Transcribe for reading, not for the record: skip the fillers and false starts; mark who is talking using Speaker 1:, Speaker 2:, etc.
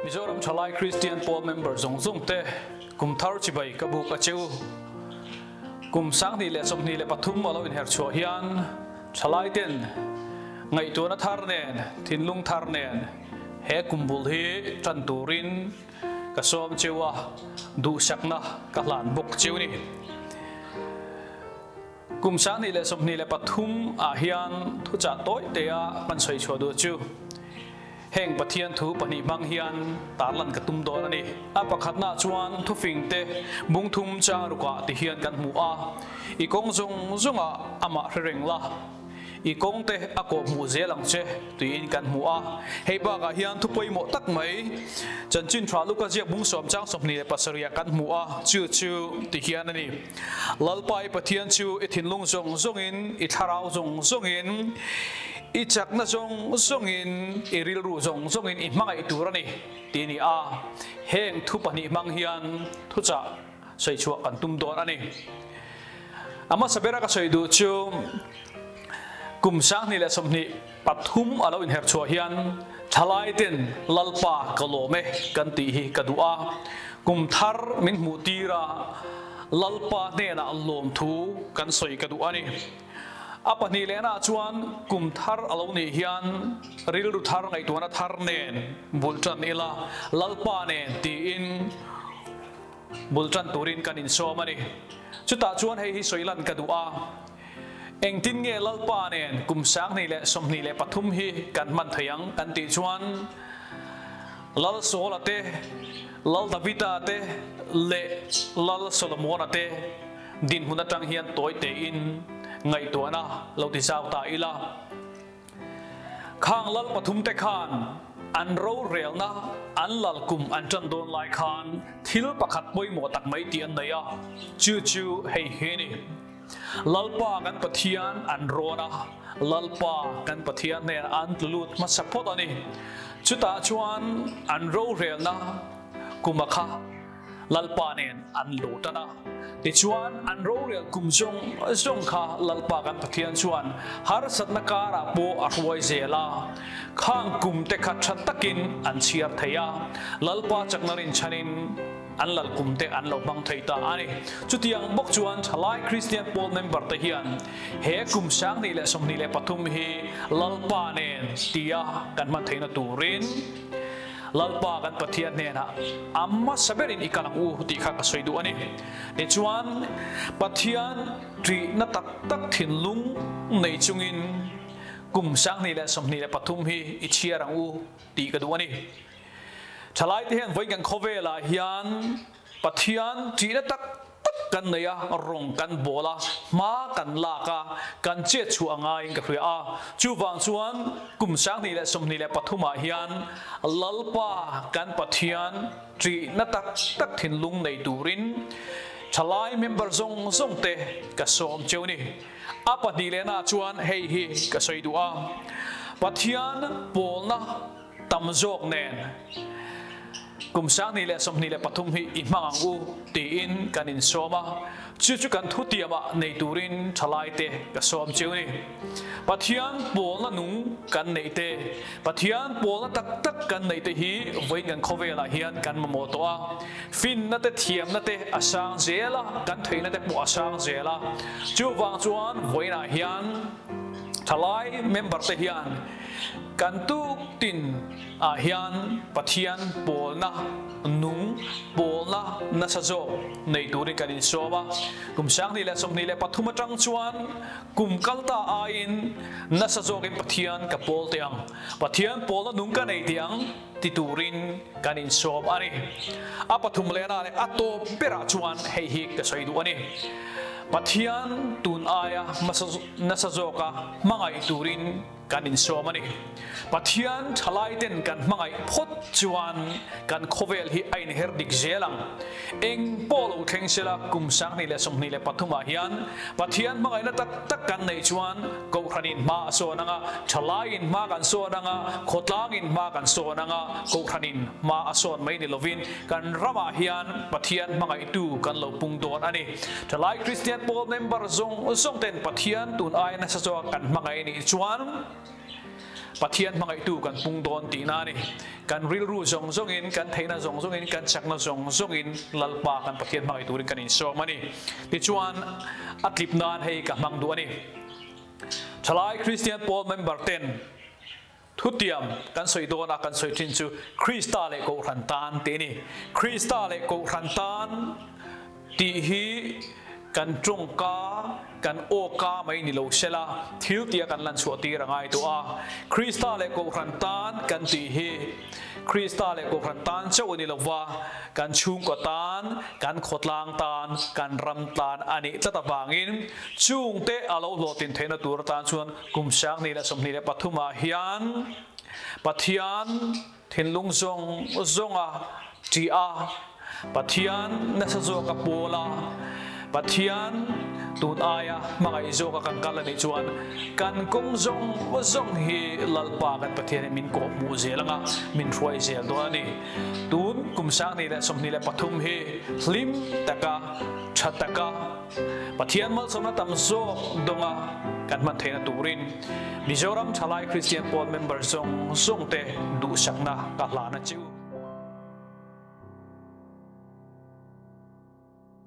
Speaker 1: Mizoram Thalai Kristian Pawl member zawng zawng te kum thar chibai ka buk a che u. Kum 2023 a lo inher chhuah hian Thalai ten ngaihtuahna thar nen, thinlung thar nen he kum bul hi tan turin ka sawm cheu a, duhsakna ka hlan bawk cheu ni. Kum 2023 ah hian thuchah tawi te a kan sawi chhuah duh chu heng Pathian thu pahnih hmang hian tarlan ka tum dawn a ni. A pakhatna chuan thufing te bungthum chang rukah ti hian kan hmu a, i kawng zawng zawngah amah hre reng la, I kawng te a kawh hmuh zel ang che tiin kan hmu a. Hei bakah hian thu pawimawh tak mai chanchin tha Luka ziak bung sawm chang 27 ah kan hmu a, chu chu ti hian a ni. Lalpa i Pathian chu i thinlung zawng zawngin, i thlarau zawng zawngin, i chakna zawng zawngin, i rilru zawng zawngin i hmangaih tur a ni ti a ni a. Heng thu pahnih hmang hian thuchah sawi chhuah kan tum dawn a ni. A hmasa bera ka sawi duh chu kum 2023 a lo inher chhuah hian thalai ten Lalpa ka lawm e kan tih hi ka duh a. Kum thar min hmuh tir a, Lalpa hnenah lawmthu kan sawi ka duh a ni. A pahnih lehna chuan kum thar a lo nih hian rilru thar ngaihtuahna thar nen bul tan ila Lalpa nen tiin Bul tan turin kan insawm a ni. Chutah chuan hei hi sawi lan ka duh a, engtin nge Lalpa nen kum 2023 hi kan hman thei ang kan tih chuan Lal Saula te, Lal Davida te leh Lal Solomona te dinhmun atang hian tawi tein ngaihtuahna lo ti zau ta ila. Khang lal pathum te khan an rorelna an lal kum an tan dawn lai khan thil pakhat pawimawh tak mai tih an nei a, chu chu hei hi a ni. Lalpa kan Pathian an rawn a, Lalpa kan Pathian hnenah an tlu lut hmasa phawt a ni. Chutah chuan an rorelna kuma kha Lalpa nen an lo tan a. Tichuan, an rorel kum zawng zawng kha Lalpa kan Pathian chuan harsatna karah pawh a hruai zel a. Khang kum te kha tha takin an chhiar thei a, Lalpa chakna rinchhanin an lal kum te an lo hmang thei ta a ni. Chutiang bawk chuan thalai Kristian pawl member te hian he kum 2023 hi Lalpa nen tia kan hman theihna turin, Lalpa kan Pathian hnenah a hmasa berin i kal ang u tih kha ka sawi duh a ni. Tichuan, Pathian ṭihna tak tak thinlung nei chungin kum 2023 hi i chhiar ang u tih ka duh a ni. Ṭhalaite hian vawiin kan khawvelah hian Pathian ṭihna tak tak kan nei a, rawng kan bawl a, hma kan lak a, kan chet chhuah a ngaiin ka hria a. Chuvang chuan kum 2023 ah hian Lalpa kan Pathian ṭihna tak tak thinlung nei turin ṭhalai member zawng zawng te ka sawm cheu ni. A pahnih lehna chuan hei hi ka sawi duh a, Pathian pawlna tam zawk nen kum 2023 hi i hmang ang u tiin kan insawm a, chu chu kan thutiamah nei turin thalaite ka sawm cheu ni. Pathian pawlna nung kan neih te, Pathian pawlna tak tak kan neih te hi vawiin kan khawvelah hian kan mamawh tawh a, finna te thiamna te a sang zel a, kan theihna te pawh a sang zel a, chuvang chuan vawiinah hian thalai member te hian Kan tuk tin ah hian Pathian pawlna nung pawlna nasa zawk nei turin kan insawm a. Kum 2023 atang chuan kum kal ta aiin nasa zawkin Pathian ka pawl teh ang, Pathian pawlna nung ka nei teh ang ti turin kan insawm a ni. A pathum lehna leh a tawp berah chuan hei hi ka sawi duh a ni. Pathian tun aia nasa zawka hmangaih turin kan insawm a ni. Pathian thalaiten kan hmangaih phawt chuan kan khawvel hi a inher dik zel ang. Eng pawh lo thleng sela kum 2023 ah hian Pathian hmangaihna tak tak kan neih chuan Kohhranin hma a sawn ang a, thalaiin hma kan sawn ang a, khawtlangin hma kan sawn ang a, Kohhranin hma a sawn mai ni lovin kan ramah hian Pathian hmangaihtu kan lo pung dawn a ni. Thalai Kristian pawl member zawng zawng ten Pathian tun aia nasa zawk kan hmangaih nih chuan. Pathian hmangaihtu kan pung dawn tihna a ni. Kan rilru zawng zawngin, kan theihna zawng zawngin, kan chakna zawng zawngin Lalpa kan Pathian hmangaih turin kan insawm a ni. Tichuan, a tlip nan hei ka hmang duh a ni. Thalai Kristian pawl member ten thutiam kan sawi dawn a, kan sawi thin chu Krista leh Kohhran tan tih a ni. Krista leh Kohhran tan tih hi kan tawngka, kan awka mai ni lo sela, thil tia kan lan chhuah tir a ngai tawh a. Krista leh Kohhran tan kan tih hi Krista leh Kohhran tan chauh a ni lova, kan chhungkaw tan, kan khawtlang tan, kan ram tan a nih tlat avangin chungte a lo hlawhtlin theihna tur atan chuan kum 2023 ah hian Pathian thinlung zawng zawnga ṭih a, Pathian nasa zawka pawl a, Pathian tun aia hmangaih zawka kan kal a nih chuan kan kawng zawng zawng hi Lalpa kan Pathian in min kawhhmuh zel anga min hruai zel dawn a ni. Tun kum 2023 hi hlim taka, tha taka Pathian malsawmna tam zawk dawnga kan hman theihna turin Mizoram Thalai Kristian Pawl member zawng zawngte duhsakna ka hlan a che u.